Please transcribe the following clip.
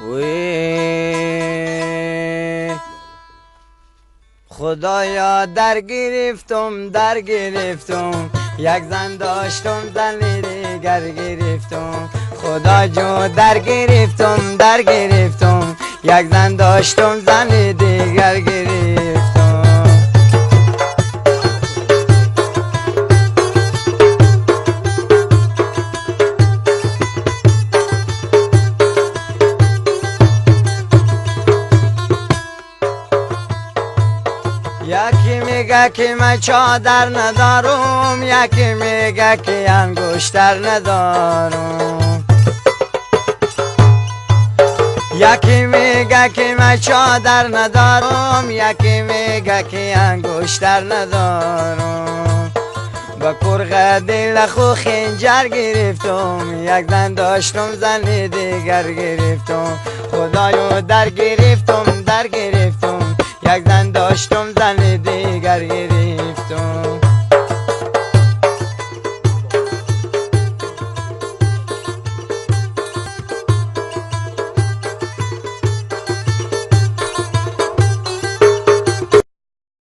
وی خدایا در گرفتم، در گرفتم، یک زن داشتم زن دیگر گرفتم. خدا جو در گرفتم، در گرفتم، یک زن داشتم زن دیگر گرفتم. یکی میگه که من چادر ندارم، یکی میگه که انگشتر ندارم. یکی میگه که من چادر ندارم، یکی میگه که انگشتر ندارم. با کرغ دل خو خنجر گرفتم، یک زن داشتم زن دیگر گرفتم. خدایو در گرفتم، در گرفتم، یک زن داشتم